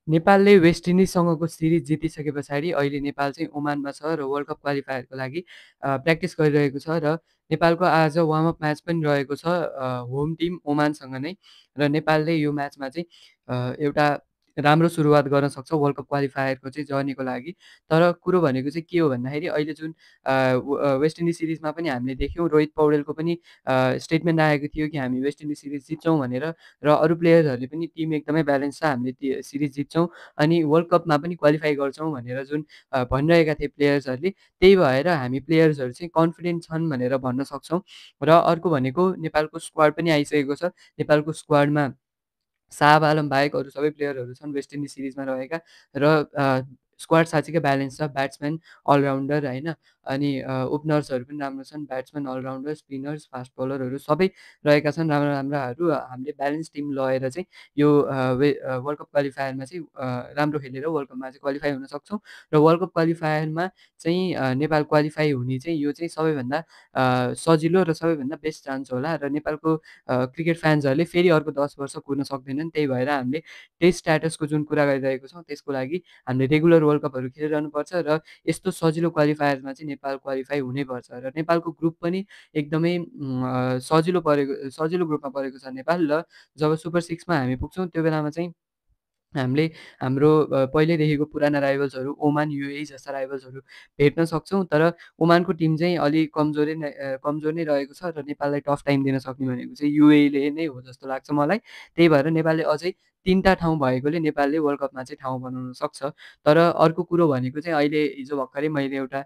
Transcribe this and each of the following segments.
नेपालले West इन्डिजसँगको series जितिसके पछाडि अहिले नेपाल चाहिँ ओमानमा छ र वर्ल्ड कप क्वालिफायरको लागि प्र्याक्टिस गरिरहेको छ र नेपालको आज वार्म अप म्याच पनि रहेको छ होम टिम ओमानसँग नै र नेपालले यो म्याचमा चाहिँ एउटा राम्रो सुरुवात गर्न सक्छ वर्ल्ड कप क्वालिफायरको चाहिँ जर्नीको लागि। तर कुरो भनेको चाहिँ के हो भन्दाखेरि अहिले जुन वेस्ट इन्डिज सिरिजमा पनि हामीले देख्यौँ रोहित पौडेलको पनि स्टेटमेन्ट आएको थियो कि हामी वेस्ट इन्डिज सिरिज जित्छौँ भनेर र अरू प्लेयर्सहरूले पनि टिम एकदमै ब्यालेन्स छ हामीले सिरिज जित्छौँ अनि वर्ल्ड कपमा पनि क्वालिफाई गर्छौँ भनेर जुन भनिरहेका थिए प्लेयर्सहरूले त्यही भएर हामी प्लेयर्सहरू चाहिँ कन्फिडेन्ट छन् भनेर भन्न सक्छौँ। र अर्को भनेको नेपालको स्क्वाड पनि आइसकेको छ। नेपालको स्क्वाडमा शाह आलम बाहेक अरू सबै प्लेयरहरू छन् वेस्ट इन्डिज सिरिजमा रहेका र स्क्वाड साँच्चीकै ब्यालेन्स छ। ब्याट्सम्यान अलराउन्डर होइन अनि ओपनर्सहरू पनि राम्रो छन्। ब्याट्सम्यान अलराउन्डर, स्पिनर्स, फास्ट बलरहरू सबै रहेका छन् राम्राहरू। हामीले ब्यालेन्स टिम लगेर चाहिँ यो वर्ल्ड कप क्वालिफायरमा चाहिँ राम्रो खेलेर वर्ल्ड कपमा चाहिँ क्वालिफाई हुन सक्छौँ र वर्ल्ड कप क्वालिफायरमा चाहिँ नेपाल क्वालिफाई हुने चाहिँ यो चाहिँ सबैभन्दा सजिलो र सबैभन्दा बेस्ट चान्स होला र नेपालको क्रिकेट फ्यान्सहरूले फेरि अर्को 10 वर्ष कुर्न सक्दैनन्। त्यही भएर हामीले टेस्ट स्ट्याटसको जुन कुरा गरिरहेको छौँ त्यसको लागि हामीले रेगुलर वर्ल्ड कपहरू खेलिरहनुपर्छ र यस्तो सजिलो क्वालिफायरमा चाहिँ नेपाल क्वालिफाई हुनैपर्छ र नेपालको ग्रुप पनि एकदमै सजिलो ग्रुपमा परेको छ नेपाल र जब सुपर 6 मा हामी पुग्छौँ त्यो बेलामा चाहिँ हामीले हाम्रो पहिल्यैदेखिको पुराना राइभल्सहरू ओमान, युएई जस्ता राइभल्सहरू भेट्न सक्छौँ। तर ओमानको टिम चाहिँ अलिक कमजोर नै रहेको छ र नेपाललाई टफ टाइम दिन सक्ने भनेको चाहिँ युएईले नै हो जस्तो लाग्छ मलाई। त्यही भएर नेपालले अझै 3टा ठाउँ भएकोले नेपालले वर्ल्ड कपमा चाहिँ ठाउँ बनाउन सक्छ। तर अर्को कुरो भनेको चाहिँ अहिले हिजो भर्खरै मैले एउटा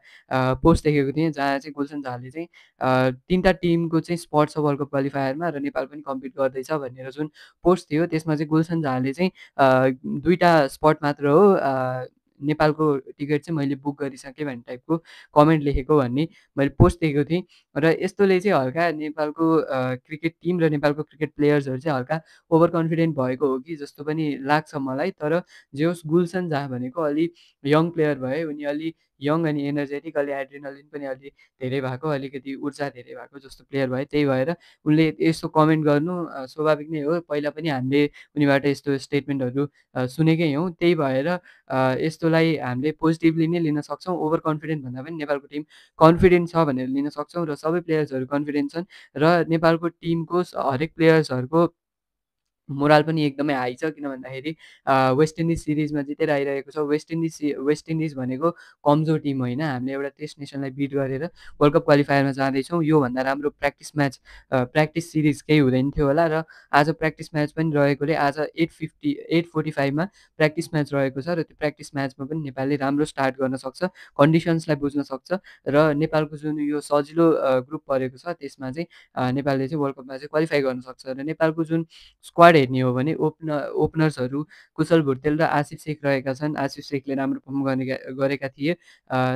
पोस्ट देखेको थिएँ जहाँ चाहिँ गुलसन झाले चाहिँ 3टा टिमको चाहिँ स्पट छ वर्ल्ड कप क्वालिफायरमा र नेपाल पनि कम्पिट गर्दैछ भनेर जुन पोस्ट थियो त्यसमा चाहिँ गुलसन झाले चाहिँ 2टा स्पट मात्र हो नेपालको टिकट चाहिँ मैले बुक गरिसकेँ भन्ने टाइपको कमेन्ट लेखेको भन्ने मैले पोस्ट देखेको थिएँ र यस्तोले चाहिँ हल्का नेपालको क्रिकेट टिम र नेपालको क्रिकेट प्लेयर्सहरू चाहिँ हल्का ओभर कन्फिडेन्ट भएको हो कि जस्तो पनि लाग्छ मलाई। तर जे होस् गुलसन झाँ भनेको अलि यङ प्लेयर भए उनी अलि यङ अनि एनर्जेटिक अलि एड्रिनलिन पनि अलि धेरै भएको अलिकति ऊर्जा धेरै भएको जस्तो प्लेयर भए। त्यही भएर उनले यस्तो कमेन्ट गर्नु स्वाभाविक नै हो। पहिला पनि हामीले उनीबाट यस्तो स्टेटमेन्टहरू सुनेकै हौँ। त्यही भएर यस्तोलाई हामीले पोजिटिभली नै लिन सक्छौँ। ओभर कन्फिडेन्ट भन्दा पनि नेपालको टिम कन्फिडेन्ट छ भनेर लिन सक्छौँ र सबै प्लेयर्सहरू कन्फिडेन्ट छन् र नेपालको टिमको हरेक प्लेयर्सहरूको मोराल पनि एकदमै हाई छ किन भन्दाखेरि वेस्ट इन्डिज सिरिजमा जितेर आइरहेको छ। वेस्ट इन्डिज भनेको कमजोर टिम होइन। हामीले एउटा टेस्ट नेसनलाई बिट गरेर वर्ल्ड कप क्वालिफायरमा जाँदैछौँ। योभन्दा राम्रो प्र्याक्टिस सिरिज केही हुँदैन थियो होला र आज प्र्याक्टिस म्याच पनि रहेकोले आज 8:45 मा प्र्याक्टिस म्याच रहेको छ र त्यो प्र्याक्टिस म्याचमा पनि नेपालले राम्रो स्टार्ट गर्न सक्छ, कन्डिसन्सलाई बुझ्न सक्छ र नेपालको जुन यो सजिलो ग्रुप परेको छ त्यसमा चाहिँ नेपालले चाहिँ वर्ल्ड कपमा चाहिँ क्वालिफाई गर्न सक्छ र नेपालको जुन स्क्वाड हेर्ने हो भने ओपनर्सहरू कुशल भुर्तेल र आसिफ शेख रहेका छन्। आसिफ शेखले राम्रो पर्फर्म गरेका थिए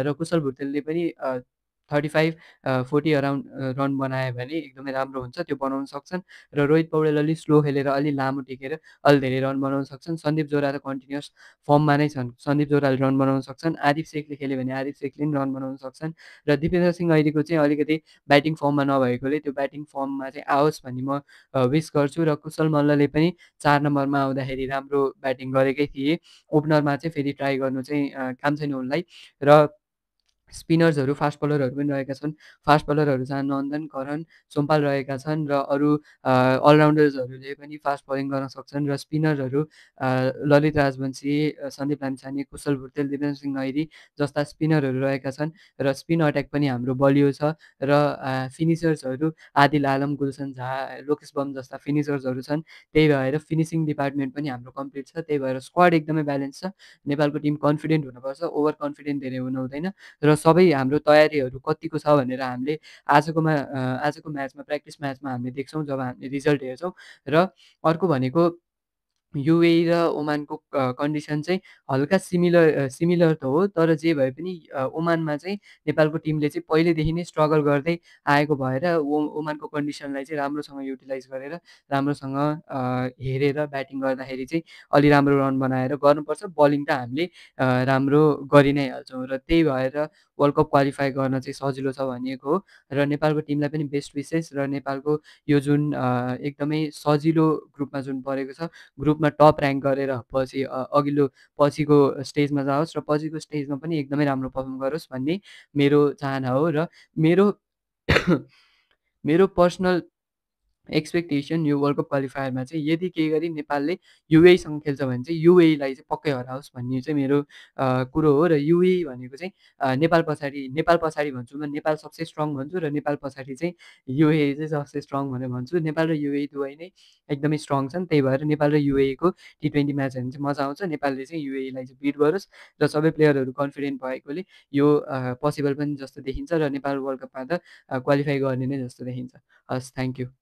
र कुशल भुर्तेलले पनि 35 40 अराउन्ड रन बनायो भने एकदमै राम्रो हुन्छ, त्यो बनाउन सक्छन् र रोहित पौडेल अलि स्लो खेलेर अलि लामो टिकेर अलि धेरै रन बनाउन सक्छन्। सन्दीप जोरा त कन्टिन्युअस फर्ममा नै छन्। सन्दीप जोराले रन बनाउन सक्छन्। आदिप शेखले खेल्यो भने आदिप शेखले पनि रन बनाउन सक्छन् र दिपेन्द्र सिंह ऐरीको चाहिँ अलिकति ब्याटिङ फर्ममा नभएकोले त्यो ब्याटिङ फर्ममा चाहिँ आओस् भन्ने म विस गर्छु र कुशल मल्लले पनि 4 नम्बरमा आउँदाखेरि राम्रो ब्याटिङ गरेकै थिए। ओपनरमा चाहिँ फेरि ट्राई गर्नु चाहिँ काम छैन उनलाई र स्पिनर्सहरू फास्ट बलरहरू पनि रहेका छन्। फास्ट बलरहरू जहाँ नन्दन, करण, सोमपाल रहेका छन् र अरू अलराउन्डर्सहरूले पनि फास्ट बलिङ गर्न सक्छन् र स्पिनरहरू ललित राजवंशी, सन्दीप लामिछाने, कुशल भुर्तेल, दिपेन्द्र सिंह ऐरी जस्ता स्पिनरहरू रहेका छन् र स्पिन अट्याक पनि हाम्रो बलियो छ र फिनिसर्सहरू आदिल आलम, गुलसन झा, लोकेश बम जस्ता फिनिसर्सहरू छन्। त्यही भएर फिनिसिङ डिपार्टमेन्ट पनि हाम्रो कम्प्लिट छ। त्यही भएर स्क्वाड एकदमै ब्यालेन्स छ। नेपालको टिम कन्फिडेन्ट हुनुपर्छ, ओभर कन्फिडेन्ट धेरै हुनु हुँदैन र सबै हाम्रो तयारीहरू कतिको छ भनेर हामीले आजको म्याचमा प्र्याक्टिस म्याचमा हामीले देख्छौँ जब हामीले रिजल्ट हेर्छौँ र अर्को भनेको युएई र ओमानको कन्डिसन चाहिँ हल्का सिमिलर त हो तर जे भए पनि ओमानमा चाहिँ नेपालको टिमले चाहिँ पहिलेदेखि नै स्ट्रगल गर्दै आएको भएर ओमानको कन्डिसनलाई चाहिँ राम्रोसँग युटिलाइज गरेर राम्रोसँग हेरेर ब्याटिङ गर्दाखेरि चाहिँ अलि राम्रो रन बनाएर गर्नुपर्छ। बलिङ त हामीले राम्रो गरि नै हाल्छौँ र त्यही भएर वर्ल्ड कप क्वालिफाई गर्न चाहिँ सजिलो छ भनिएको हो र नेपालको टिमलाई पनि बेस्ट विसेस र नेपालको यो जुन एकदमै सजिलो ग्रुपमा जुन परेको छ ग्रुपमा ग्रुपमा टप ऱ्याङ्क गरेर पछि अघिल्लो पछिको स्टेजमा जाओस् र पछिको स्टेजमा पनि एकदमै राम्रो पर्फर्म गरोस् भन्ने मेरो चाहना हो। र मेरो मेरो पर्सनल एक्सपेक्टेसन यो वर्ल्ड कप क्वालिफायरमा चाहिँ यदि केही गरी नेपालले युएईसँग खेल्छ भने चाहिँ युएईलाई चाहिँ पक्कै हराओस् भन्ने चाहिँ मेरो कुरो हो। र युएई भनेको चाहिँ नेपाल पछाडि भन्छु म, नेपाल सबसे स्ट्रङ भन्छु र नेपाल पछाडि चाहिँ युएई चाहिँ सबसे स्ट्रङ भनेर भन्छु। नेपाल र युएई दुवै नै एकदमै स्ट्रङ छन्, त्यही भएर नेपाल र युएईको टी20 म्याच हेर्नु चाहिँ मजा आउँछ। नेपालले चाहिँ युएईलाई चाहिँ बिट गरोस् र सबै प्लेयरहरू कन्फिडेन्ट भएकोले यो पोसिबल पनि जस्तो देखिन्छ र नेपाल वर्ल्ड कपमा त क्वालिफाई गर्ने नै जस्तो देखिन्छ। हस्, थ्याङ्क यू।